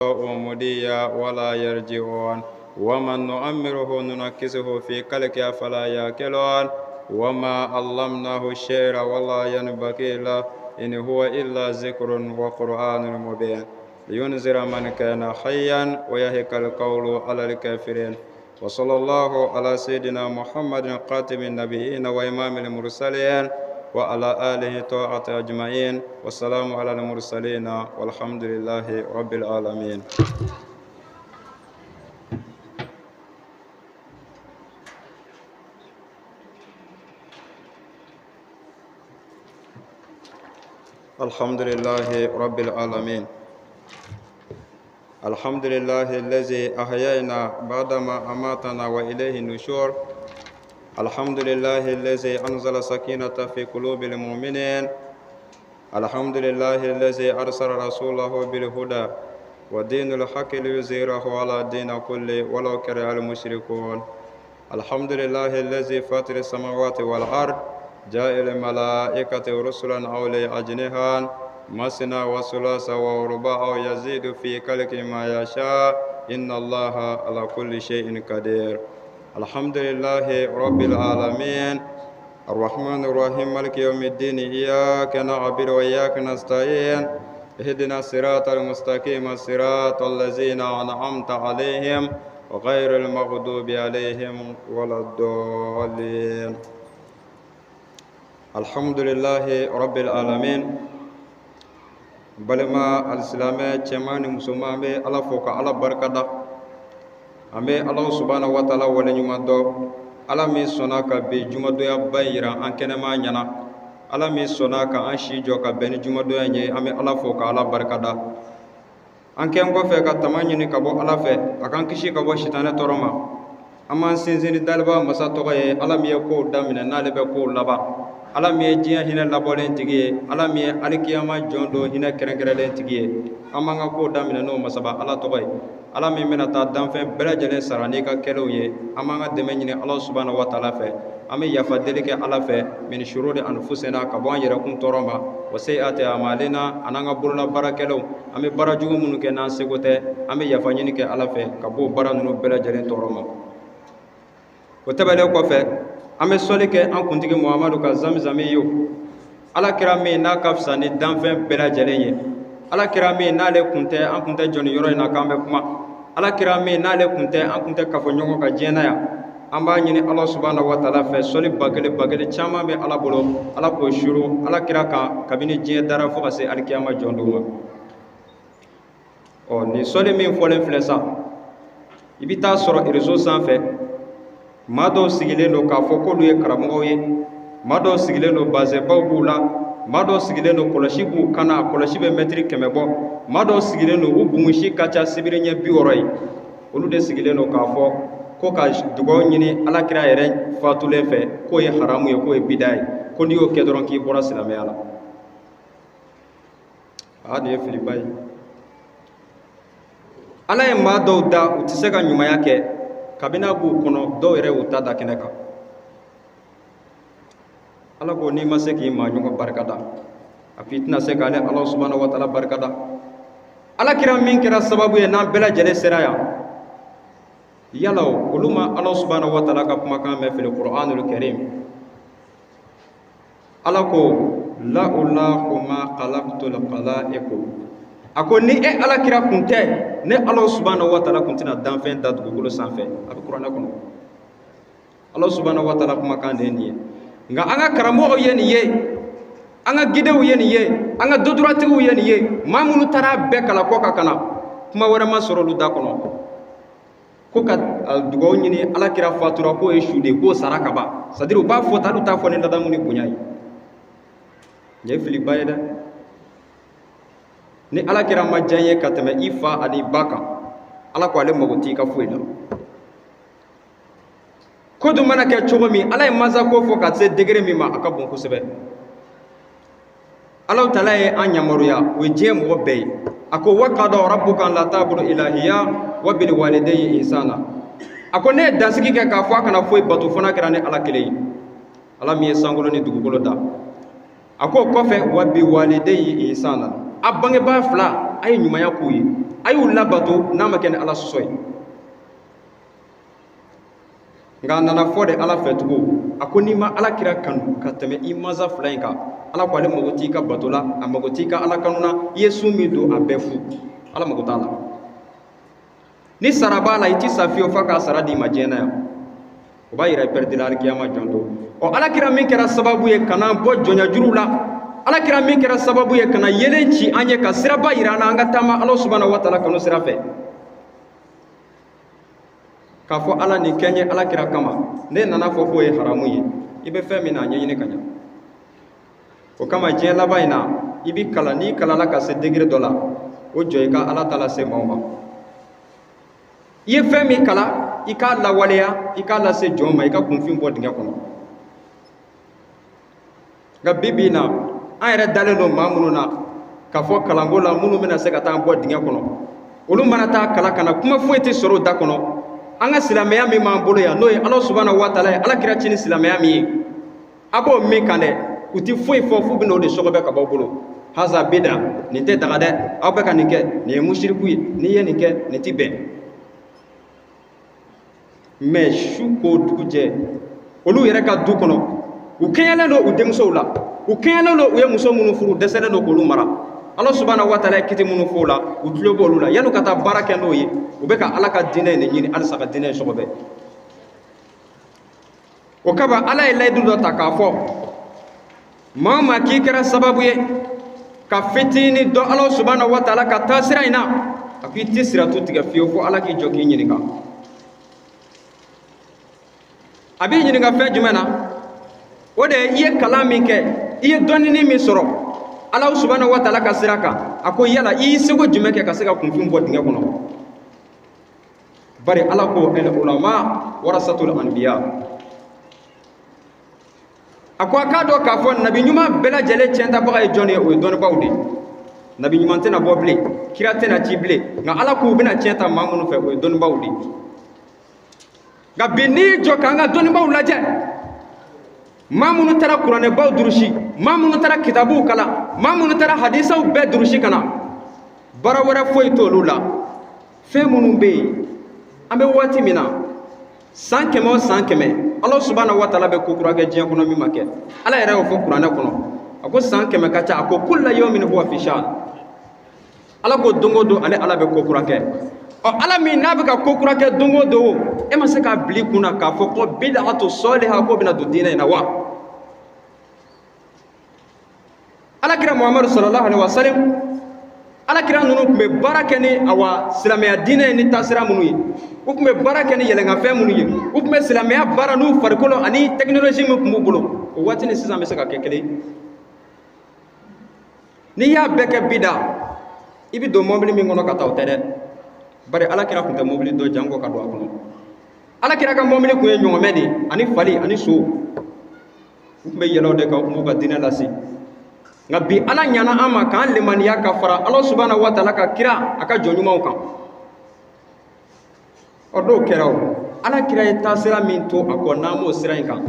مضيا ولا يرجعون ومن نعمره ننكسه في خلقه فلا يأكلون وما علمناه الشعر ولا ينبغي له إن هو إلا ذكر وقرآن مبين لينذر من كان حيا ويهك القول على الكافرين وصلى الله على سيدنا محمد خاتم النبيين وإمام المرسلين وعلى آله طاعة أجمعين والسلام على المرسلين والحمد لله رب العالمين. الحمد لله رب العالمين، الحمد لله الذي أحيينا بعدما أماتنا وإليه النشور، الحمد لله الذي أنزل سكينة في قلوب المؤمنين، الحمد لله الذي أرسل رسوله بالهدى ودين الحق ليظهره على الدين كله ولو كره المشركون، الحمد لله الذي فاطر السماوات والأرض جاء الملائكة رسلا أولي أجنحة مثنى وثلاث ورباع يزيد في خلق ما يشاء إن الله على كل شيء قدير. الحمد لله رب العالمين الرحمن الرحيم مالك يوم الدين إياك نعبد وإياك نستعين اهدنا الصراط المستقيم صراط الذين أنعمت عليهم غير المغضوب عليهم ولا الضالين. الحمد لله رب العالمين. Balima alisilamɛ cɛman ni musoman, an bɛ Ala fo ka Ala barikada, an bɛ Ala subahana wa taala waleɲuman dɔn, Ala min sɔnna ka bi jumadonya in yira an kɛnɛma ɲɛna, Ala min sɔnna ka an si jɔ ka bɛn ni jumadonya in ye. An bɛ Ala fo ka Ala barikada. An kɛn kɔfɛ ka tama ɲini ka bɔ Ala fɛ a k'an kisi ka bɔ sitanɛ tɔɔrɔ ma, an b'an sinsin ni daliba masa tɔgɔ ye, Ala min ye kow daminɛ n'ale bɛ kow laban, Ala min ye diɲɛ hinɛ labɔlen tigi ye, Ala min ye alikiyama jɔn don hinɛ kɛrɛnkɛrɛnlen tigi ye. An b'an ka kow daminɛ n'o masaba Ala tɔgɔ ye, Ala min bɛna taa danfɛn bɛɛ lajɛlen sara n'i ka kɛlenw ye. An b'an ka dɛmɛ ɲini Ala subahana wa taala fɛ, an bɛ yafa deli kɛ Ala fɛ min shururi anfusina, ka bɔ an yɛrɛkun tɔɔrɔ ma, wa sayyiati amalina, an'an ka bolola baarakɛlenw, an bɛ baara jugu minnu kɛ n'an seko tɛ, an bɛ yafa ɲini kɛ Ala fɛ ka bɔ o baara ninnu bɛɛ lajɛlen tɔɔrɔ ma. O tɛmɛnen kɔfɛ, an bɛ sɔli kɛ an kuntigi Muhamadu ka zamizami ye, Ala kira min n'a ka fisa ni danfɛn bɛɛ lajɛlen ye, Ala kira min n'ale kun tɛ an kun tɛ jɔni yɔrɔ in na k'an bɛ kuma, Ala kira min n'ale kun tɛ an kun tɛ kafo ɲɔgɔn kan diɲɛ na yan. An b'a ɲini Ala subahana wa taala fɛ, sɔli ba kelen ba kelen caman bɛ Ala bolo, Ala k'o suru Ala kira kan kabini diɲɛ dara fo ka se alikiyama jɔn don ma. Ɔ nin sɔli min fɔlen filɛ sa, i bɛ taa sɔrɔ réseau sanfɛ maa dɔw sigilen don k'a fɔ k'olu ye karamɔgɔw ye, maa dɔw sigilen don bazɛbaw b'u la, maa dɔw sigilen don kɔlɔsi b'u kan na, kɔlɔsi bɛ mɛtiri 100 bɔ, maa dɔw sigilen don u bunsi ka ca sibiri ɲɛ 60 ye. Olu de sigilen don k'a fɔ ko ka dugawu ɲini Ala kira yɛrɛ fatulen fɛ k'o ye haramu ye, k'o ye bida ye, ko n'i y'o kɛ dɔrɔn k'i bɔra silamɛya la. Aa, nin ye filiba ye. Ala ye maa dɔw da u tɛ se ka ɲumanya kɛ, kabini a b'u kɔnɔ dɔw yɛrɛ y'u ta da kɛnɛ kan. Ala ko n'i ma se k'i maa ɲɔgɔn barika da, a ko i tɛna se k'ale Ala subahana wa taala barika da. Ala kira min kɛra sababu ye n'an bɛɛ lajɛlen sera yan, yala olu ma Ala subahana wa taala ka kumakan mɛn fili Qur'anul Karim? Ala ko la'ulahu ma khalaqtul khalaiqu, a ko ni e Ala kira kun tɛ, ne Ala subahana wa taala kun tɛna danfɛn da dugukolo sanfɛ. A bɛ kuranɛ kɔnɔ, Ala subahana wa taala kumakan de ye nin ye. Nka an ka karamɔgɔw ye nin ye, an ka gidew ye nin ye, an ka doduratigiw ye nin ye, maa minnu taara bɛɛ kalan kɔ ka kana kuma wɛrɛ ma sɔrɔ olu da kɔnɔ ko ka dugawu ɲini Ala kira fatura k'o ye su de ye, k'o sara ka ban. C'est à dire u b'a fɔ tan, u t'a fɔ ni ladamu ni bonya ye. Nin ye filiba ye dɛ. Ni Ala kira ma diya n ye ka tɛmɛ i fa ani ba kan, Ala ko ale mago t'i ka foyi la. Ko dun mana kɛ cogo min, Ala ye mansa ko fɔ ka se degré min ma, a ka bon kosɛbɛ. Ala taala ye an yamaruya, o ye diɲɛ mɔgɔ bɛɛ ye. A ko wa qada rabbuka la ta'budu illa iya wa bil walidayni ihsana. A ko ne ye dansigi kɛ k'a fɔ a kana foyi bato fo n'a kɛra ne Ala kelen ye, Ala min ye sankolo ni dugukolo da. A ko o kɔfɛ wa bi walidayni ihsana, a bangebaa fila a ye ɲumanya k'u ye, a y'u labato n'a ma kɛ ni Ala sɔsɔ ye. Nka a nana fɔ de Ala fɛ tugun, a ko n'i ma Ala kira kanu ka tɛmɛ i mansa fila in kan, Ala ko ale mago t'i ka bato la, a mago t'i ka Ala kanu na, i ye sun min don a bɛɛ fu, Ala mago t'a la. Ni sara b'a la, i ti sa fiyewu f'a k'a sara d'i ma diɲɛ na yan. O b'a yira i pɛrɛdila alikiyama jɔn don. Ɔ, Ala kira min kɛra sababu ye ka n'an bɔ jɔnyajuru la, Ala kira min kɛra sababu ye ka na yeelen ci an ye, ka siraba yira an na an ka taama Ala subahana wa taala kanu sira fɛ, k'a fɔ Ala nin kɛ n ye Ala kira kama, ne nana fɔ k'o ye haramu ye, i bɛ fɛn min na a ɲɛɲini ka ɲa. O kama diɲɛ laban in na, i bɛ kalan, n'i kalala ka se degré dɔ la, o jɔ i ka Ala ta lase maaw ma. I ye fɛn min kalan, i k'a lawaleya, i k'a lase jɔn ma, i ka kunfin bɔ dingɛ kɔnɔ. Nka bi bi in na, an yɛrɛ dalen don maa minnu na k'a fɔ kalanko la, minnu bɛna se ka taa bɔ dingɛ kɔnɔ, olu mana taa kalan ka na, kuma foyi tɛ sɔrɔ o da kɔnɔ. An ka silamɛya min b'an bolo yan, n'o ye Ala subahana wa taala ye Ala kira ci ni silamɛya min ye, a b'o min kan dɛ, u tɛ foyi fɔ f'u bɛna o de sɔgɔbɛ ka bɔ bolo. Haza bida, nin tɛ daga dɛ, aw bɛ ka nin kɛ, nin ye musiriku ye, n'i ye nin kɛ, nin tɛ bɛn. Mɛ su ko dugu jɛ, olu yɛrɛ ka du kɔnɔ, u kɛɲɛlen don u denmusow la, u kɛɲɛlen don u ye muso minnu furu, u dɛsɛlen don k'olu mara. Ala subahana wa taala ye kiti minnu fɔ o la, u tulo b'olu la. Yan'u ka taa baara kɛ n'o ye, u bɛ ka Ala ka diinɛ in de ɲini halisa ka diinɛ in sɔgɔbɛ. O kama Ala ye layidu dɔ ta k'a fɔ maa o maa k'i kɛra sababu ye ka fitinin dɔn Ala subahana wa taala ka taasira in na, a ko i tɛ siratu tigɛ fiyewu fo Ala k'i jɔ k'i ɲininka. A b'i ɲininka fɛn jumɛn na? O de ye i ye kalan min kɛ, i ye dɔnnini min sɔrɔ Ala subahana wa taala ka sira kan, a ko yala i y'i seko jumɛn kɛ ka se ka kunfin bɔ dingɛ kɔnɔ? Bari Ala ko al ulama warasatul anbiya, a ko a k'a dɔn k'a fɔ nabi ɲuman bɛɛ lajɛlen tiɲɛtabaga ye jɔn ye? O ye dɔnnibaaw de ye. Nabi ɲuman tɛna bɔ bilen, kira tɛna ci bilen, nka Ala k'u bɛna tiɲɛ ta maa minnu fɛ, o ye dɔnnibaaw de ye. Nka bi n'i y'i jɔ k'an ka dɔnnibaaw lajɛ, maa minnu taara kuranɛbaw durusi, maa minnu taara kitabuw kalan, maa minnu taara hadisaw bɛɛ durusi ka na, baara wɛrɛ foyi t'olu la. Fɛn minnu bɛ yen, an bɛ waati min na, san 100 o san 100, Ala subahana wa taala bɛ ko kura kɛ diɲɛ kɔnɔ min ma kɛ. Ala yɛrɛ y'o fɔ kuranɛ kɔnɔ, a ko san 100 ka ca, a ko kulla yawmin huwa fi sha'an. Ala ko don o don ale Ala bɛ ko kura kɛ. Ɔ, Ala min n'a bɛ ka ko kura kɛ don o don, e ma se k'a bila i kun na k'a fɔ ko bid'atu saliha k'o bɛna don diinɛ in na wa? Ala kira Muhamadu sallallahu alaihi wasallam, Ala kira ninnu tun bɛ baara kɛ ni awa silamɛya diinɛ ye ni taasira minnu ye, u tun bɛ baara kɛ ni yɛlɛnkanfɛn minnu ye, u tun bɛ silamɛya baara n'u farikolo ani technologie min tun b'u bolo, o waati ni sisan bɛ se ka kɛ kelen ye? N'i y'a bɛɛ kɛ bida, i bɛ don mɔbili min kɔnɔ ka taa, o tɛ dɛ. Bari Ala kira tun tɛ mɔbili dɔn janko ka don a kɔnɔ. Ala kira ka mɔbili tun ye ɲɔgɔmɛ de ye ani fali ani so. U tun bɛ yɛlɛ o de kan, u tun b'u ka diinɛ lase. Nka bi Ala ɲana an ma k'an lemaniya ka fara Ala subahana wa taala ka kira a ka jɔn ɲumanw kan. Ɔ, n'o kɛra, o Ala kira ye taasira min to a kɔ, n'an b'o sira in kan,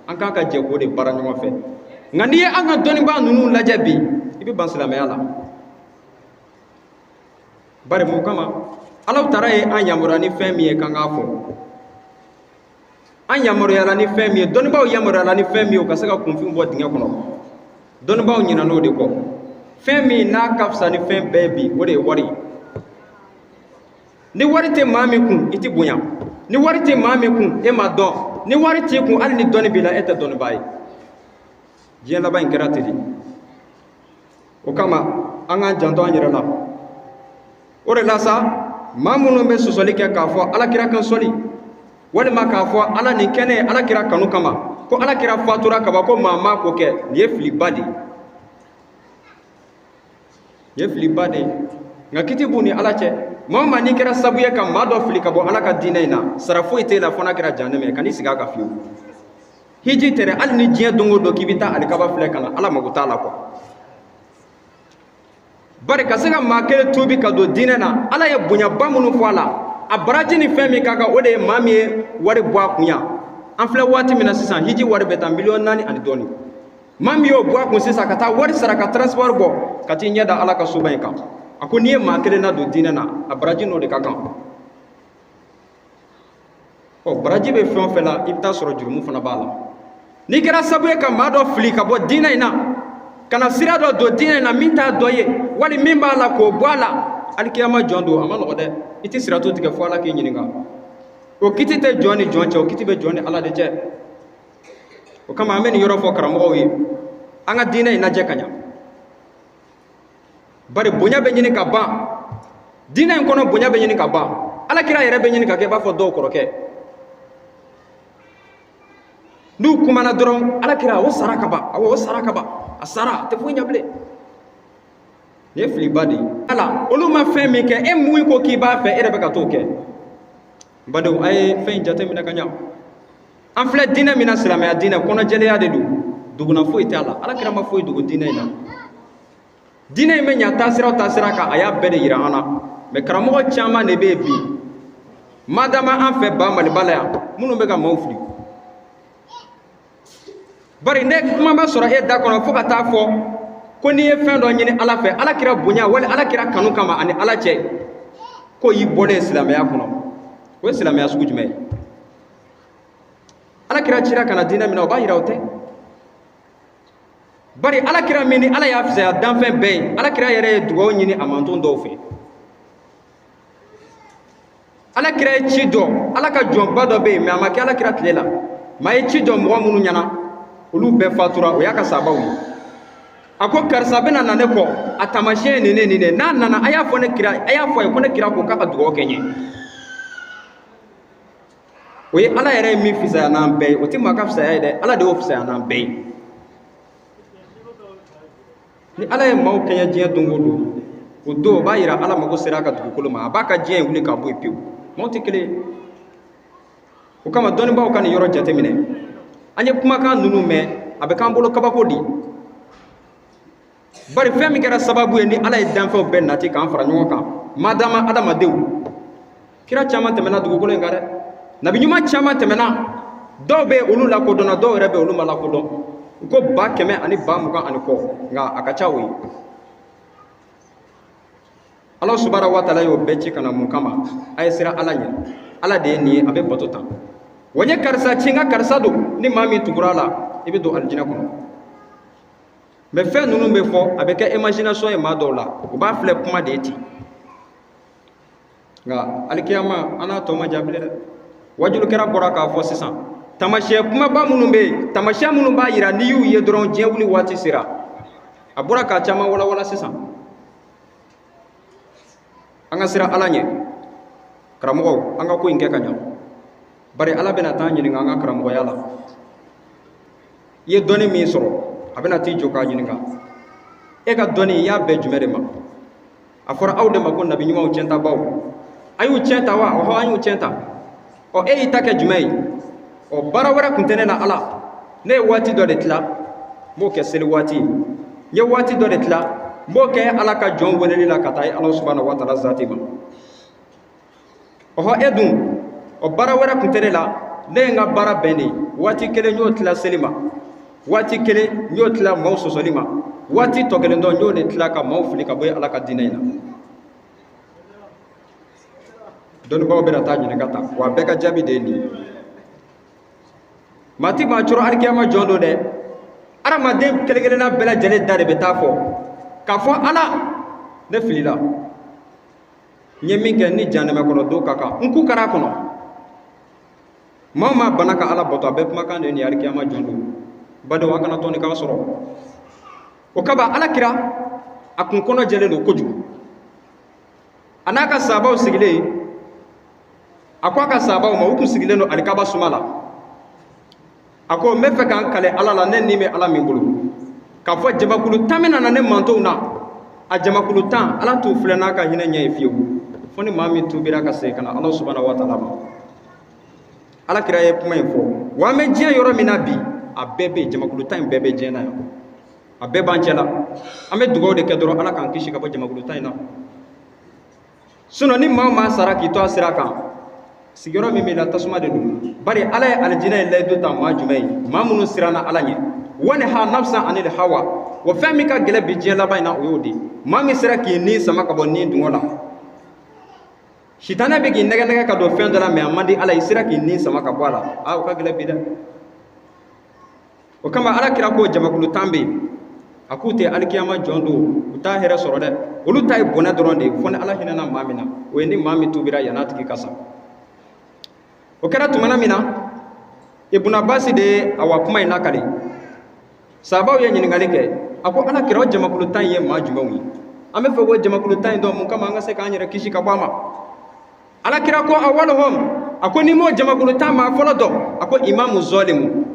an k'an ka jɛ k'o de baara ɲɔgɔn fɛ. Nka n'i ye an ka dɔnnibaa ninnu lajɛ bi, i bɛ ban silamɛya la. Bari mun kama? Ala taara ye an yamaruya ni fɛn min ye k'an k'a fɔ, an yamaruyala ni fɛn min ye, dɔnnibaaw yamaruyala ni fɛn min ye, u ka se ka kunfin bɔ dingɛ kɔnɔ, dɔnnibaaw ɲinan'o de kɔ. Fɛn min n'a ka fisa ni fɛn bɛɛ bi, o de ye wari ye. Ni wari tɛ maa min kun, i tɛ bonya. Ni wari tɛ maa min kun, e ma dɔn. Ni wari t'i kun, hali ni dɔnni b'i la, e tɛ dɔnnibaa ye. Diɲɛ laban in kɛra ten de. O kama an k'an janto an yɛrɛ la. O de la sa, maa minnu bɛ sɔsɔli kɛ k'a fɔ Ala kira kan sɔli, walima k'a fɔ Ala nin kɛnɛ ye Ala kira kanu kama, ko Ala kira fatura kaba, ko maa maa k'o kɛ, nin ye filiba de ye, nin ye filiba de ye. Nka kiti b'u ni Ala cɛ. Maa o maa n'i kɛra sabu ye ka maa dɔ fili ka bɔ Ala ka diinɛ in na, sara foyi t'e la fo n'a kɛra jahanama ye. Kan'i sigi a kan fiyewu. Hiji tɛ dɛ, hali ni diɲɛ don o don k'i bɛ taa alikaba filɛ ka na, Ala mago t'a la quoi. Bari ka se ka maa kelen tuubi ka don diinɛ na, Ala ye bonyaba minnu fɔ a la, a baraji ni fɛn min ka kan, o de ye maa min ye wari bɔ a kun yan. An filɛ waati min na sisan, hiji wari bɛ taa miliyɔn 4 ani dɔɔni. Maa min y'o bɔ a kun sisan ka taa wari sara ka transport bɔ ka t'i ɲɛ da Ala ka soba in kan, A ko n'i ye maa kelen nadon diinɛ na, a baraji n'o de ka kan. Ɔ, baraji bɛ fɛn o fɛn la, i bɛ taa sɔrɔ jurumu fana b'a la. N'i kɛra sabu ye ka maa dɔ fili ka bɔ diinɛ in na, ka na sira dɔ don diinɛ in na min t'a dɔ ye, wali min b'a la k'o bɔ a la, alikiyama jɔn don, a ma nɔgɔ dɛ. I tɛ siratu tigɛ fo Ala k'i ɲininka. O kiti tɛ jɔn ni jɔn cɛ, o kiti bɛ jɔn ni Ala de cɛ. O kama an bɛ nin yɔrɔ fɔ karamɔgɔw ye, an ka diinɛ in lajɛ ka ɲa, bari bonya bɛ ɲini ka ban diinɛ in kɔnɔ, bonya bɛ ɲini ka ban. Ala kira yɛrɛ bɛ ɲini ka kɛ i b'a fɔ dɔw kɔrɔkɛ, n'u kumana dɔrɔn, ala kira o sara ka ban, awɔ, o sara ka ban, a sara, a tɛ foyi ɲɛ bilen. Nin ye filiba de ye. Ala olu ma fɛn min kɛ, e mun ko k'i b'a fɛ, e yɛrɛ bɛ ka t'o kɛ. N badenw, a ye fɛn in jateminɛ ka ɲa. An filɛ diinɛ min na, silamɛya diinɛ kɔnɔjɛlenya de don, duguna foyi t'a la. Ala kira ma foyi dogo diinɛ in na. Diinɛ in bɛ ɲa taasira o taasira kan, a y'a bɛɛ de yira an na. Mɛ karamɔgɔ caman de bɛ yen bi, madama an fɛ ba Maliba la yan, minnu bɛ ka maaw fili. Bari ne kuma ma sɔrɔ e da kɔnɔ fo ka taa fɔ ko n'i ye fɛn dɔ ɲini Ala fɛ, Ala kira bonya wali Ala kira kanu kama ani Ala cɛ, k'o y'i bɔlen silamɛya kɔnɔ. O ye silamɛya sugu jumɛn ye? Ala kira cira ka na diinɛ min na, o b'a yira o tɛ. Bari Ala kira min ni Ala y'a fisaya danfɛn bɛɛ ye, Ala kira yɛrɛ ye dugawu ɲini a manton dɔw fɛ. Ala kira ye ci dɔ, Ala ka jɔnba dɔ bɛ yen, mɛ a ma kɛ Ala kira tile la. Maa ye ci dɔ mɔgɔ minnu ɲɛna, olu bɛɛ fatura, o y'a ka sabaw ye. A ko karisa bɛna na ne kɔ, a taamasiyɛn ye nin ne nin ne, n'a nana, a y'a fɔ ne kira, a y'a fɔ a ye ko ne kira ko k'a ka dugawu kɛ n ye. O ye Ala yɛrɛ ye min fisaya n'an bɛɛ ye, o tɛ maa ka fisaya ye dɛ, Ala de y'o fisaya n'an bɛɛ ye. Ni Ala ye maaw kɛɲɛ diɲɛ don o don, o don o b'a yira Ala mago sera a ka dugukolo ma, a b'a ka diɲɛ in wuli k'a bɔ yen pewu. Maaw tɛ kelen ye. O kama dɔnnibaaw ka nin yɔrɔ jateminɛ. An ye kumakan ninnu mɛn, a bɛ k'an bolo kabako di. Bari fɛn min kɛra sababu ye ni Ala ye danfɛnw bɛɛ nati k'an fara ɲɔgɔn kan, madama adamadenw, kira caman tɛmɛna dugukolo in kan dɛ, nabi ɲuman caman tɛmɛna, dɔw bɛ olu lakodɔnna, dɔw yɛrɛ bɛ olu ma lakodɔn. U ko 100 ani 20 ani kɔ, nka a ka ca o ye. Ala subahana wa taala y'o bɛɛ ci ka na mun kama? A ye siran Ala ɲɛ. Ala de ye nin ye, a bɛ bato tan. Wa n ye karisa ci, n ka karisa don, ni maa min tugura a la, i bɛ don alijinɛ kɔnɔ. Mɛ fɛn ninnu bɛ fɔ, a bɛ kɛ imagination ye maa dɔw la, u b'a filɛ kuma de ye ten. Nka alikiyama, an n'a tɔ ma jan bilen dɛ. Wajulukɛra bɔra k'a fɔ sisan, taamasiyɛn kumaba minnu bɛ yen, taamasiyɛn minnu b'a yira n'i y'u ye dɔrɔn diɲɛ wuli waati sera, a bɔra k'a caman walawala sisan. An ka siran Ala ɲɛ, karamɔgɔw, an ka ko in kɛ ka ɲa. Bari Ala bɛna taa ɲininka an ka karamɔgɔya la. I ye dɔnni min sɔrɔ, a bɛna t'i jɔ k'a ɲininka, e ka dɔnni, i y'a bɛn jumɛn de ma? A fɔra aw de ma ko nabi ɲumanw tiɲɛtabaw, a y'u tiɲɛ ta wa? Ɔhɔ, an y'u tiɲɛ ta. Ɔ, e y'i ta kɛ jumɛn ye? Ɔ, baara wɛrɛ tun tɛ ne na Ala, ne ye waati dɔ de tila, n b'o kɛ seli waati ye, n ye waati dɔ de tila, n b'o kɛ Ala ka jɔn weleli la ka taa Ala subahana wa taala zati ma. Ɔhɔ, e dun? Ɔ, baara wɛrɛ tun tɛ ne la, ne ye n ka baara bɛn de waati kelen n y'o tila seli ma, waati kelen n y'o tila maaw sɔsɔli ma, waati tɔ kelen dɔ n y'o de tila ka maaw fili ka bɔ Ala ka diinɛ in na. Dɔnnibaaw bɛna taa ɲininka ta, wa bɛɛ ka jaabi de ye nin ye. Maa ti maa cɔrɔ alikiyama jɔn don dɛ. Adamaden kelen kelenna bɛɛ lajɛlen da de bɛ taa fɔ k'a fɔ Ala, ne filila, n ye min kɛ ni janɛmɛ kɔnɔ don ka kan, n ku kɛra a kɔnɔ. Maa o maa bana ka Ala bato, a bɛɛ kumakan de ye nin ye alikiyama jɔn don. Badenw, an kana tɔn nin k'an sɔrɔ. O kaba Ala kira a kun kɔnɔ jɛlen don kojugu. A n'a ka sabaw sigilen, a ko a ka sabaw ma, u kun sigilen don alikaba suma la, a ko n bɛ fɛ k'an kale Ala la, ne ni bɛ Ala min bolo, k'a fɔ jamakulu 10 min nana ne mantonw na, a jamakulu 10, Ala t'u filɛ n'a ka hinɛ ɲɛ ye fiyewu, fo ni maa min tubira ka segin ka na Ala subahana wa taala ma. Ala kira ye kuma in fɔ. Wa an bɛ diɲɛ yɔrɔ min na bi, a bɛɛ bɛ yen, jamakulu 10 in bɛɛ bɛ diɲɛ na yan, a bɛɛ b'an cɛ la. An bɛ dugawu de kɛ dɔrɔn, Ala k'an kisi ka bɔ jamakulu 10 in na. Sinon ni maa o maa sara k'i to a sira kan, sigiyɔrɔ min b'i la, tasuma de don. Bari Ala ye alijinɛ ye layidu ta maa jumɛn ye? Maa minnu siranna Ala ɲɛ. Wanha nafsa anil hawa. Wa fɛn min ka gɛlɛn bi diɲɛ laban in na, o y'o de ye. Maa min sera k'i ni sama ka bɔ ni dungɔ la, sitanɛ bɛ k'i nɛgɛ nɛgɛ ka don fɛn dɔ la, mɛ a man di Ala ye, i sera k'i ni sama ka bɔ a la, aa, o ka gɛlɛn bi dɛ. O kama Ala kira ko jamakulu 10 bɛ yen, a k'u tɛ alikiyama jɔn don, u t'a hɛrɛ sɔrɔ dɛ. Olu ta ye bɔnɛ dɔrɔn de ye, fo ni Ala hinɛna maa min na. O ye ni maa min tubira yann'a tigi ka sa. O kɛra tumana min na, Ibn Abbas de ye awa kuma in lakale. Sahabaw ye ɲininkali kɛ, a ko Ala kira, o jamakulu 10 ye maa jumɛnw ye? An bɛ fɛ k'o jamakulu 10 in dɔn, mun kama an ka se k'an yɛrɛ kisi ka bɔ a ma. Ala kira ko awaluhum, a ko n'i m'o jamakulu 10 maa fɔlɔ dɔn, a ko imamu zɔlimu.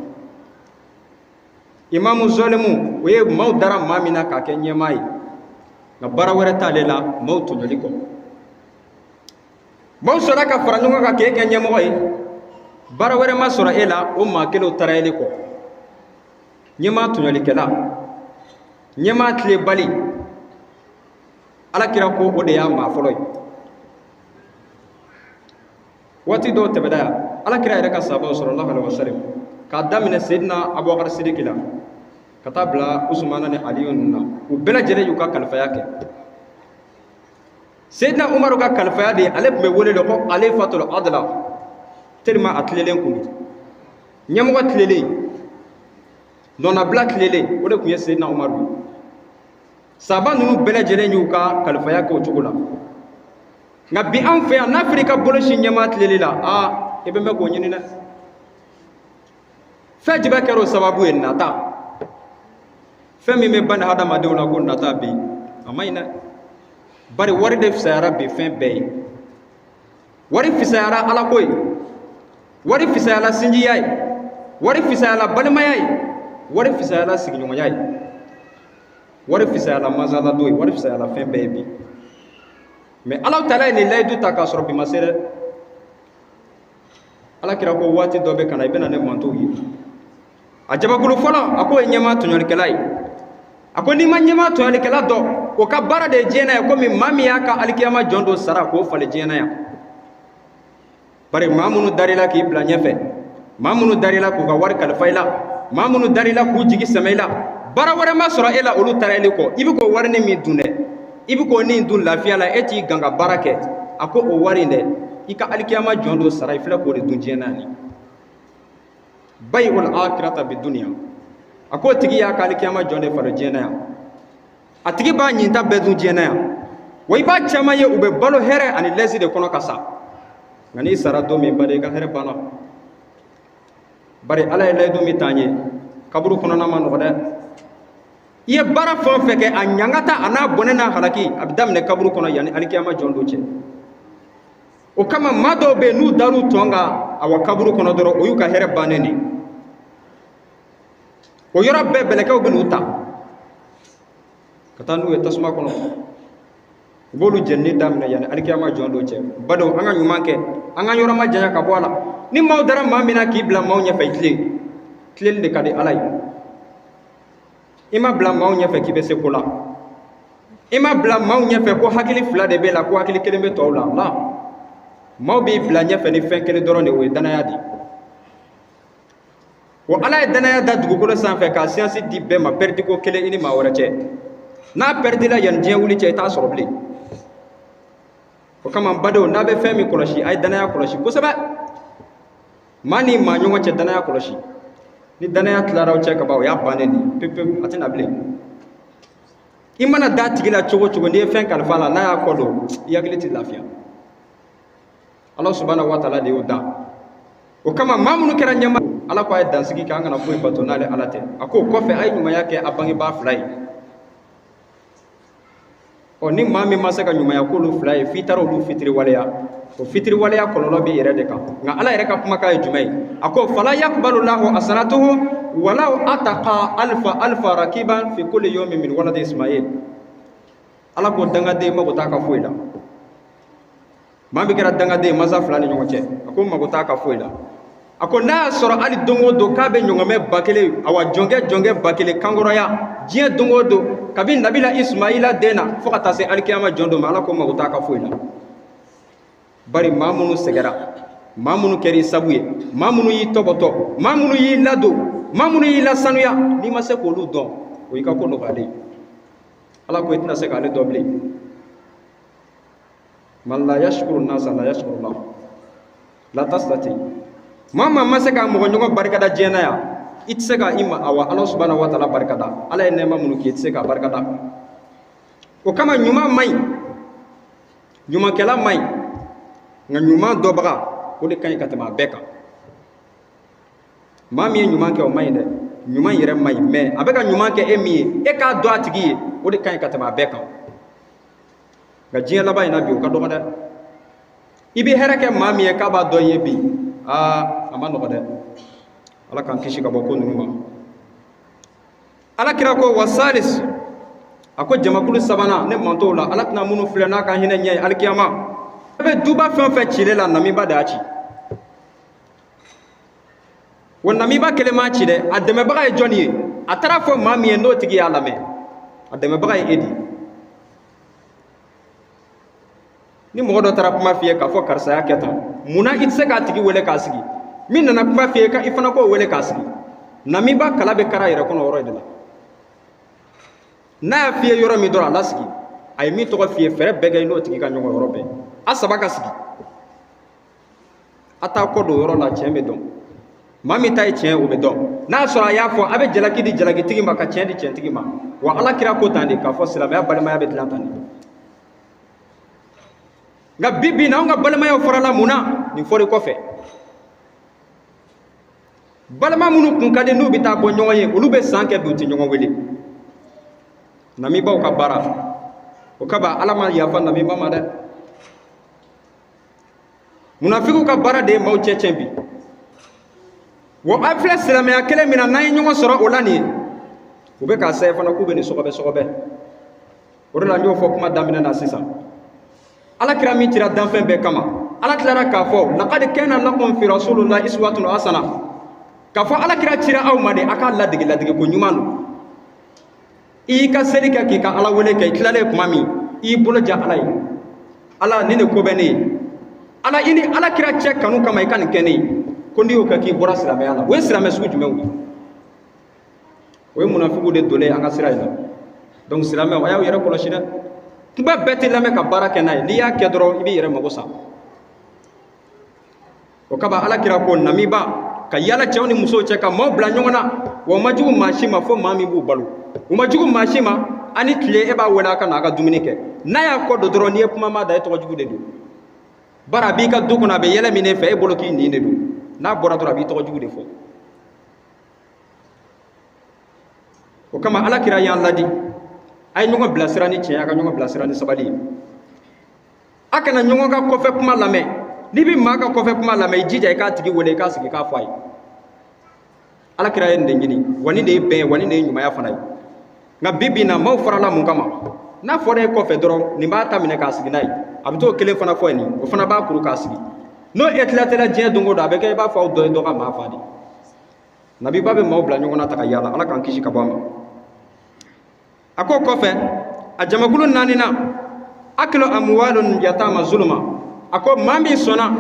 Imamu zɔlimu, o ye maaw dara maa min na k'a kɛ ɲɛmaa ye, nka baara wɛrɛ t'ale la maaw tɔɲɔli kɔ. Maaw sɔrɔ ka fara ɲɔgɔn kan k'e kɛ ɲɛmɔgɔ ye, baara wɛrɛ ma sɔrɔ e la o maa kelenw taara ele kɔ. Ɲɛmaa tɔɲɔlikɛla, ɲɛmaa tilebali, Ala kira ko o de y'a maa fɔlɔ ye. Waati dɔw tɛmɛna yan, Ala kira yɛrɛ ka sahabaw sallallahu alaihi wasallam, k'a daminɛ Seydina Abubakar Sidiki la ka taa bila Usumana ni Aliyu ninnu na, u bɛɛ lajɛlen y'u ka kalifaya kɛ. Seydina Umaru ka kalifaya de, ale tun bɛ wele de ko Khalifatul Adla, tellement a tilelen kun don. Ɲɛmɔgɔ tilelen, nɔnabila tilelen, o de tun ye Seydina Umaru ye. Sahaba ninnu bɛɛ lajɛlen y'u ka kalifaya kɛ o cogo la. Nka bi an fɛ yan, n'a fɔra i ka bolo si ɲɛmaa tileli la, aa, i bɛ mɛn k'o ɲini dɛ. Fɛn jumɛn kɛra o sababu ye? Nata. Fɛn min bɛ bani hadamadenw la ko nata bi, a man ɲi dɛ. Bari wari de fisayara bi fɛn bɛɛ ye. Wari fisayara alako ye, wari fisayala sinjiya ye, wari fisayala balimaya ye, wari fisayala sigiɲɔgɔnya ye, wari fisayala masaladon ye, wari fisayala fɛn bɛɛ ye bi. Mɛ Ala taala ye nin layidu ta k'a sɔrɔ bi ma se dɛ. Ala kira ko waati dɔ bɛ ka na, i bɛna ne mantow ye. A jamakulu fɔlɔ, a k'o ye ɲɛmaa tɔɲɔlikɛla ye. A ko n'i ma ɲɛmaa tɔɲɔlikɛla dɔn, o ka baara de ye diɲɛ na ye, komi maa min y'a ka alikiyama jɔn dɔ sara k'o falen diɲɛ na yan. Bari maa minnu dar'i la k'i bila ɲɛfɛ, maa minnu dar'i la k'u ka wari kalifa i la, maa minnu dar'i la k'u jigi sɛmɛ i la, baara wɛrɛ ma sɔrɔ e la olu taara ele kɔ. I bɛ k'o wari ni min dun dɛ, i bɛ k'o nin dun lafiya la, e t'i gan ka baara kɛ. A ko o wari in dɛ, i ka alikiyama jɔn dɔ sara, i filɛ k'o de dun diɲɛ na yan. Bayi'ul akhirata bi dunya. A k'o tigi y'a ka alikiyama jɔn de falen diɲɛ na yan. A tigi b'a ɲinta bɛɛ dun diɲɛ na yan. Wa i b'a caman ye, u bɛ balo hɛrɛ ani lɛsi de kɔnɔ ka sa. Nka n'i sara don min, bari i ka hɛrɛ banna. Bari Ala ye layidu min t'an ye, kaburu kɔnɔna ma nɔgɔ dɛ. I ye baara fɛn o fɛn kɛ, a ɲangata a n'a bɔnɛ n'a halaki, a bɛ daminɛ kaburu kɔnɔ yanni alikiyama jɔn don cɛ. O kama maa dɔw bɛ yen, n'u dar'u tɔn kan awa kaburu kɔnɔ dɔrɔn, o y'u ka hɛrɛ bannen de ye. O yɔrɔ bɛɛ bɛlɛkɛw bɛ n'u ta ka taa n'u ye tasuma kɔnɔ, u b'olu jenini daminɛ yanni alikiyama jɔn don cɛ. Badenw, an ka ɲuman kɛ, an ka yɔrɔ ma janya ka bɔ a la. Ni maaw dara maa min na k'i bila maaw ɲɛfɛ, i tilen tilenni de ka di Ala ye. I ma bila maaw ɲɛfɛ k'i bɛ se ko la, i ma bila maaw ɲɛfɛ ko hakili fila de b'e la, ko hakili kelen bɛ tɔw la. La, maaw b'i bila ɲɛfɛ ni fɛn kelen dɔrɔn de, o ye danaya de ye. Wa Ala ye danaya da dugukolo sanfɛ k'a siyansi di bɛɛ ma, pɛridiko kelen i ni maa wɛrɛ cɛ, n'a pɛridila yanni diɲɛ wuli cɛ, i t'a sɔrɔ bilen. O kama n badenw, n'a bɛ fɛn min kɔlɔsi, a ye danaya kɔlɔsi kosɛbɛ. Maa ni maa ɲɔgɔn cɛ, danaya kɔlɔsi. Ni danaya tilara aw cɛ ka ban, o y'a bannen de ye pewu pewu, a tɛna bilen. I mana da tigi la cogo o cogo, n'i ye fɛn kalifa a la, n'a y'a kɔ don, i hakili tɛ lafiya. Ala subahana wa taala de y'o da. O kama maa minnu kɛra ɲɛmaa, Ala ko a ye dansigi kɛ, an kana foyi bato n'ale Ala tɛ. A k'o kɔfɛ, a ye ɲumanya kɛ a bangebaa fila ye. Ɔ, ni maa min ma se ka ɲumanya k'olu fila ye, f'i taara olu fitiri waleya, o fitiri waleya kɔlɔlɔ b'i yɛrɛ de kan. Nka Ala yɛrɛ ka kumakan ye jumɛn ye? A ko fala yakubalu lahu asanatuhu walaw ataqa alfa alfa rakiban fi kulli yawmin min waladi Ismail. Ala ko dangaden mago t'a ka foyi la. Maa min kɛra dangaden ye mansa fila ni ɲɔgɔn cɛ, a ko mago t'a ka foyi la. A ko n'a y'a sɔrɔ hali don o don k'a bɛ ɲɔgɔnmɛ 1000, awa jɔnkɛ 1000 kankɔrɔya diɲɛ don o don, kabi nabila Ismaila den na fo ka taa se alikiyama jɔn don ma, Ala ko mago t'a ka foyi la. Bari maa minnu sɛgɛra, maa minnu kɛra i sabu ye, maa minnu y'i tɔbɔtɔ, maa minnu y'i ladon, Maa minnu y'i lasanuya, n'i ma se k'olu dɔn, o y'i ka ko nɔgɔyalen ye. Ala ko i tɛna se k'ale dɔn bilen. Man la yashkuru nasa la yashkuru la la tastati. Maa maa ma se ka mɔgɔ ɲɔgɔn barikada diɲɛ na yan, i tɛ se ka i ma awa Ala subahana wa taala barikada. Ala ye nɛɛma minnu k'i ye, i tɛ se k'a barikada. O kama ɲuman man ɲi, ɲumankɛla man ɲi, nka ɲuman dɔnbaga, o de ka ɲi ka tɛmɛ a bɛɛ kan. Maa min ye ɲuman kɛ, o man ɲi dɛ, ɲuman yɛrɛ man ɲi, mais a bɛ ka ɲuman kɛ e min ye, e k'a dɔn a tigi ye, o de ka ɲi ka tɛmɛ a bɛɛ kan. Nka diɲɛ laban in na bi, o ka dɔgɔ dɛ. I bɛ hɛrɛ kɛ maa min ye k'a b'a dɔn i ye bi, aa, a ma nɔgɔ dɛ. Ala k'an kisi ka bɔ ko ninnu ma. Ala kira ko wasalis, a ko jamakulu sabanan ne mantɔw la, Ala tɛna minnu filɛ n'a ka hinɛ ɲɛ ye alikiyama. A bɛ duba fɛn o fɛn cilen la, namiba de y'a ci. Wa namiba kelen m'a ci dɛ, a dɛmɛbaga ye jɔnni ye? A taara fɔ maa min ye, n'o tigi y'a lamɛn, a dɛmɛbaga ye e de ye. Ni mɔgɔ dɔ taara kuma f'i ye k'a fɔ karisa y'a kɛ tan, munna i tɛ se k'a tigi wele k'a sigi? Min nana kuma f'i ye, ka i fana k'o wele k'a sigi. Namiba kala bɛ kara yɛrɛ kɔnɔ yɔrɔ de la. N'a y'a f'i ye yɔrɔ min dɔrɔn, a lasigi. A ye min tɔgɔ f'i ye, fɛɛrɛ bɛɛ kɛ i n'o tigi ka ɲɔgɔn yɔrɔ bɛɛ, a saba ka sigi, a t'a kɔ don yɔrɔ la. Tiɲɛ bɛ dɔn, maa min ta ye tiɲɛ, o bɛ dɔn. N'a sɔrɔ a y'a fɔ, a bɛ jalaki di jalakitigi ma, ka tiɲɛ di tiɲɛtigi ma. Wa Ala kira ko tan de, k'a fɔ silamɛya balimaya bɛ dilan tan de. Nka bi bi in na, anw ka balimayaw farala mun na? Nin fɔri kɔfɛ, balima minnu kun ka di, n'u bɛ taa bɔ ɲɔgɔn ye, olu bɛ san kɛ bi, u tɛ ɲɔgɔn wele. Namibaw ka baara o kaba, Ala ma yafa namiba ma dɛ. Munafigiw ka baara de ye maaw cɛ tiɲɛ bi. Wa an filɛ silamɛya kelen min na, n'an ye ɲɔgɔn sɔrɔ o la nin ye, u bɛ k'a sɛbɛn fana k'u bɛ nin sɔgɔbɛ sɔgɔbɛ. O de la n y'o fɔ kuma daminɛ na sisan, Ala kira min cira danfɛn bɛɛ kama, Ala tilara k'a fɔ laqad kana lakum fi rasulillahi iswatun hasana, k'a fɔ Ala kira cira aw ma de, a k'a ladege, ladege ko ɲuman don. I y'i ka seli kɛ, k'i ka Ala wele kɛ, i tilalen tuma min, i y'i bolo ja Ala ye: Ala, nin de ko bɛ ne ye. Ala, i ni Ala kira cɛ kanu kama, i ka nin kɛ ne ye. Ko n'i y'o kɛ, k'i bɔra silamɛya la. O ye silamɛ sugu jumɛnw ye? O ye munafigiw de donnen an ka sira in na. Donc silamɛw, a y'aw yɛrɛ kɔlɔsi dɛ. Kuma bɛɛ tɛ lamɛn ka baara kɛ n'a ye. N'i y'a kɛ dɔrɔn, i b'i yɛrɛ mago sa. O kaba, Ala kira ko namiba ka yala cɛw ni musow cɛ, ka maaw bila ɲɔgɔn na, wa u ma jugu maa si ma fo maa min b'u balo. U ma jugu maa si ma. Ani tile, e b'a wele a ka na a ka dumuni kɛ, n'a y'a kɔ don dɔrɔn, n'i ye kuma ma da, e tɔgɔ jugu de don. Bari a b'i ka du kɔnɔ, a bɛ yɛlɛ min fɛ, e bolo k'i nin de don. N'a bɔra dɔrɔn, a b'i tɔgɔ jugu de fɔ. O kama Ala kira y'an ladi: a ye ɲɔgɔn bilasira ni tiɲɛ, a ka ɲɔgɔn bilasira ni sabali ye, a kana ɲɔgɔn ka kɔfɛ kuma lamɛn. N'i bɛ maa ka kɔfɛ kuma lamɛn, i jija i k'a tigi wele, i k'a sigi, k'a fɔ a ye. Ala kira ye nin de ɲini, wa nin de ye bɛn ye, wa nin de ye ɲumanya fana ye. Nka bi bi in na, maaw farala mun kama? N'a fɔra e kɔfɛ dɔrɔn, nin b'a ta minɛ k'a sigi n'a ye, a bɛ t'o kelen fana fɔ ye, nin o fana b'a kuru k'a sigi. N'o éclatera diɲɛ don o don, a bɛ kɛ i b'a fɔ aw dɔ ye dɔ ka maa fa de. Nabiba bɛ maaw bila ɲɔgɔn na ta ka yaala. Ala k'an kisi ka bɔ a ma. A ko kɔfɛ, a jamakulu naaninan, akilu amuwalun yatama zuluma. A ko maa min sɔnna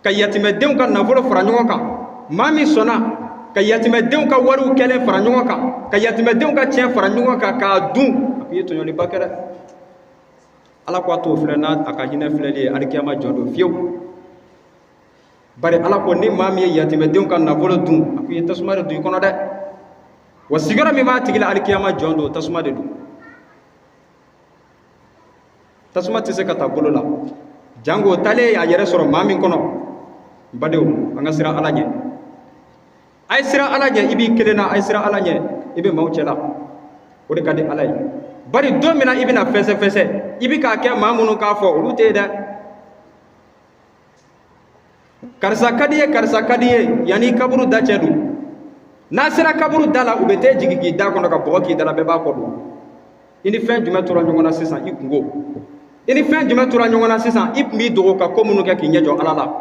ka yatimɛdenw ka nafolo fara ɲɔgɔn kan, maa min sɔnna ka yatimɛdenw ka wariw kɛlen fara ɲɔgɔn kan, ka yatimɛdenw ka tiɲɛ fara ɲɔgɔn kan k'a dun, a ko i ye tɔɲɔliba kɛ dɛ. Ala ko a t'o filɛ n'a a ka hinɛ filɛli ye alikiyama jɔ don fiyewu. Bari Ala ko ni maa min ye yatimɛdenw ka nafolo dun, a ko i ye tasuma de don i kɔnɔ dɛ. Wa sigiyɔrɔ min b'a tigi la alikiyama jɔn don, tasuma de don. Tasuma tɛ se ka taa bolo la, jango talen a yɛrɛ sɔrɔ maa min kɔnɔ. N badenw, an ka siran Ala ɲɛ. A ye siran Ala ɲɛ, i b'i kelen na. A ye siran Ala ɲɛ, i bɛ maaw cɛ la. O de ka di Ala ye. Bari don min na i bɛna fɛsɛfɛsɛ, i bɛ k'a kɛ maa minnu k'a fɔ, olu tɛ yen dɛ. Karisa ka di ye, karisa ka di ye, yanni kaburu da cɛ don. N'a sera kaburu da la, u bɛ t'e jigin k'i da kɔnɔ ka bɔgɔ k'i da la, bɛɛ b'a kɔ don. I ni fɛn jumɛn tora ɲɔgɔn na sisan? I kungo. I ni fɛn jumɛn tora ɲɔgɔn na sisan? I tun b'i dogo ka ko minnu kɛ k'i ɲɛ jɔ Ala la.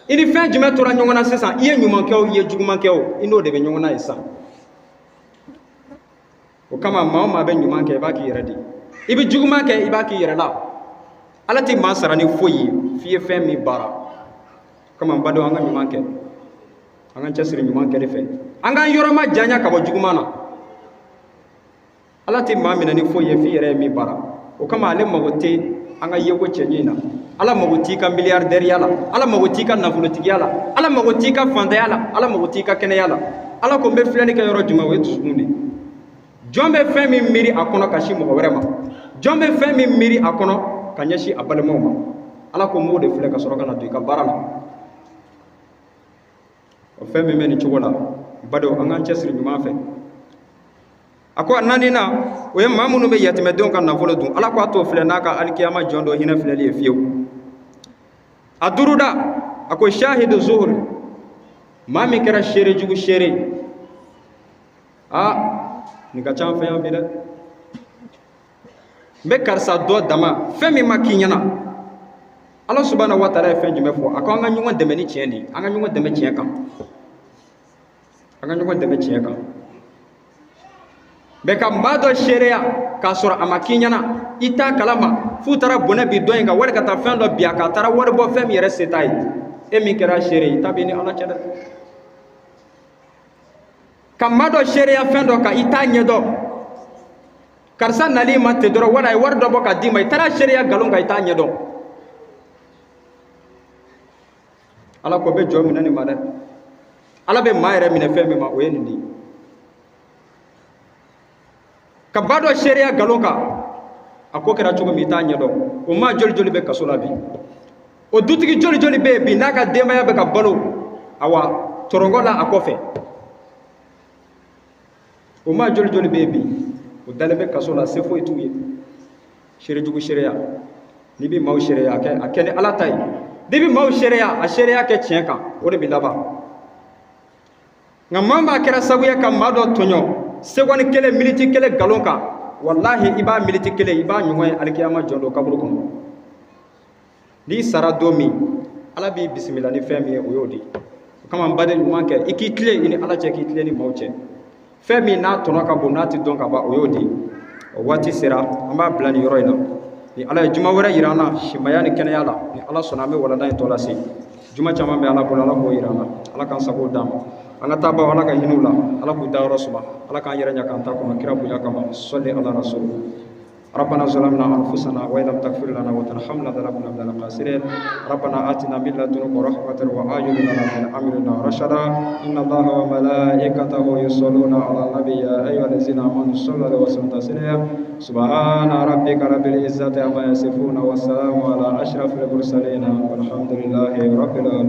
I ni fɛn jumɛn tora ɲɔgɔn na sisan? I ye ɲuman kɛ o, i ye juguman kɛ o, i n'o de bɛ ɲɔgɔn na ye sisan. O kama, maa o maa bɛ ɲuman kɛ, i b'a k'i yɛrɛ de. I bɛ juguman kɛ, i b'a k'i yɛrɛ la. Ala tɛ maa sara ni foyi ye f'i ye fɛn min baara. Kama n badenw, an ka ɲuman kɛ, An k'an cɛsiri ɲuman kɛli fɛ, an k'an yɔrɔ majanya ka bɔ juguman na. Ala tɛ maa minɛ ni foyi ye f'i yɛrɛ ye min baara. O kama ale mago tɛ an ka yeko cɛɲi na, Ala mago t'i ka miliyardɛriya la, Ala mago t'i ka nafolotigiya la, Ala mago t'i ka fantanya la, Ala mago t'i ka kɛnɛya la. Ala ko n bɛ filɛli kɛ yɔrɔ jumɛn? O ye dusukun de ye. Jɔn bɛ fɛn min miiri a kɔnɔ ka sin mɔgɔ wɛrɛ ma, jɔn bɛ fɛn min miiri a kɔnɔ ka ɲɛsin a balimaw ma, Ala ko n b'o de filɛ ka sɔrɔ ka na don i ka baara la. O fɛn min bɛ nin cogo la, badenw, an k'an cɛsiri ɲuman fɛ. A ko a naaninan, o ye maa minnu bɛ yatimɛdenw ka nafolo dun. Ala ko a t'o filɛ n'a ka alikiyama jɔn don hinɛ filɛli ye fiyewu. A duuruda, a ko shahidu zuhuri, maa min kɛra seere jugu seere ye. Aa, nin ka ca an fɛ yan bi dɛ. N bɛ karisa dɔ dama, fɛn min ma k'i ɲɛna. Ala subahana wa taala ye fɛn jumɛn fɔ? A ko an ka ɲɔgɔn dɛmɛ ni tiɲɛ de ye, an ka ɲɔgɔn dɛmɛ tiɲɛ kan, an ka ɲɔgɔn dɛmɛ tiɲɛ kan. Mɛ ka maa dɔ seereya k'a sɔrɔ a ma k'i ɲɛna, i t'a kalama, f'u taara bɔnɛ bi dɔ in kan, wali ka taa fɛn dɔ bi a kan, a taara wari bɔ fɛn min yɛrɛ se t'a ye, e min kɛra seere ye, i ta b'i ni Ala cɛ dɛ. Ka maa dɔ seereya fɛn dɔ kan, i t'a ɲɛdɔn, karisa nali ma ten dɔrɔn, wala a ye wari dɔ bɔ ka d'i ma, i taara seereya nkalon kan, i t'a ɲɛdɔn. Ala ko bɛ jɔn minɛ nin ma dɛ. Ala bɛ maa yɛrɛ minɛ fɛn min ma, o ye nin de ye. Ka ba dɔ seereya nkalon kan, a ko kɛra cogo min, i t'a ɲɛdɔn. O maa joli joli bɛ kaso la bi? O dutigi joli joli bɛ yen bi n'a ka denbaya bɛ ka balo awa tɔrɔngɔ la a kɔfɛ? O maa joli joli bɛ yen bi, o dalen bɛ kaso la, se foyi t'u ye. Seerejugu seereya, n'i bɛ maaw seereya, a kɛ ni Ala ta ye. N'i bɛ maaw seereya, a seereya kɛ tiɲɛ kan, o de bɛ laban. Nka maa maa kɛra sababu ye ka maa dɔ tɔɲɔ seconde kelen, miniti kelen nkalon kan, walahi i b'a miniti kelen, i b'a ɲɔgɔn ye alikiyama jɔ don kaburu kɔnɔ. N'i sara don min, Ala b'i bisimila ni fɛn min ye, o y'o de ye. O kama n baden, ɲuman kɛ, i k'i tilen i ni Ala cɛ, k'i tilen ni maaw cɛ. Fɛn min n'a tɔnɔ ka bon, n'a tɛ dɔn ka ban, o y'o de ye. O waati sera, an b'a bila nin yɔrɔ in na. Ni Ala ye juma wɛrɛ yira an na simaya ni kɛnɛya la, ni Ala sɔnna, an bɛ walanda in tɔ lase. Juma caman bɛ Ala bolo, Ala k'o yira an na, Ala k'an sago d'an ma. An ka taabaaw, Ala ka hinɛ u la, Ala k'u dayɔrɔ suma, Ala k'an yɛrɛ ɲɛ k'an ta kɔnɔ kira bonya kama. Sɔli ala rasul. ربنا ظلمنا أنفسنا وإن لم تغفر لنا وترحمنا لنكونن من الخاسرين. ربنا آتنا من لدنك رحمة وهيئ لنا من أمرنا رشدا. إن الله وملائكته يصلون على النبي يا أيها الذين آمنوا صلوا عليه وسلموا تسليما. سبحان ربك رب العزة عما يصفون والسلام على أشرف المرسلين والحمد لله رب العالمين.